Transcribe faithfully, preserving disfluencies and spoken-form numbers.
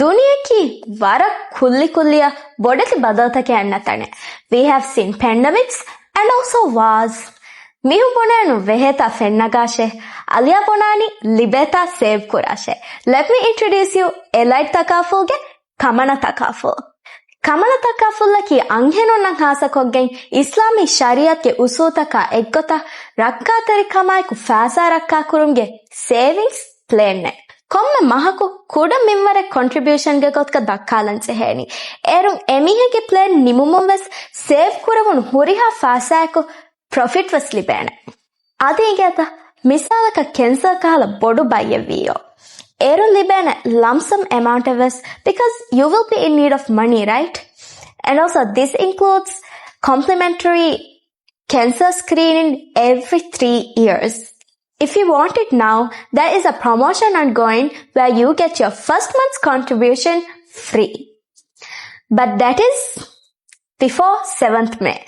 ދުނިޔެއަކީ ވަރަށް ކުއްލިކުއްލިއަށް ބޮޑެތި ބަދަލުތަކެއް އަންނަ ތަނެއް. We have seen pandemics and also wars. މީހުން ބުނާނު ވެހޭތާ ފެންނަގާށޭ، އަލިޔާ ބުނާނީ ލިބޭތާ ސޭވް ކުރާށޭ. Let me introduce you Allied ތަކާފުލްގެ ކަމަނަ ތަކާފުލް. ކަމަނަ ތަކާފުލްއަކީ އަންހެނުންނަށް ހާއްސަކޮށްގެން އިސްލާމީ ޝަރީއަތްގެ އުސޫލްތަކާ އެއްގޮތަށް ރައްކާތެރިކަމާއެކު ފައިސާ ރައްކާކުރުމުގެ ސޭވިންގްސް ޕްލޭނެއް. ކޮންމެ މަހަކު ކުޑަ މިންވަރެއް ކޮންޓްރިބިއުޝަންގެ ގޮތުގަ ދައްކާލަން ޖެހޭނީ. އޭރުން އެމީހެއްގެ ޕްލޭން ނިމުމުން ވެސް ސޭވް ކުރެވުނު ހުރިހާ ފައިސާއަކު ޕްރޮފިޓް ވެސް ލިބޭނެ. އަދި އިނގޭތަ މިސާލަކަށް ކެންސަރ ކަހަލަ ބޮޑު ބައްޔެއް ވީއޯ. އޭރުން ލިބޭނެ lump sum amount އެއް ވެސް, because you will be in need of money, right? And also this includes complimentary cancer screening every three years. If you want it now, there is a promotion ongoing where you get your first month's contribution free. But that is before seventh May.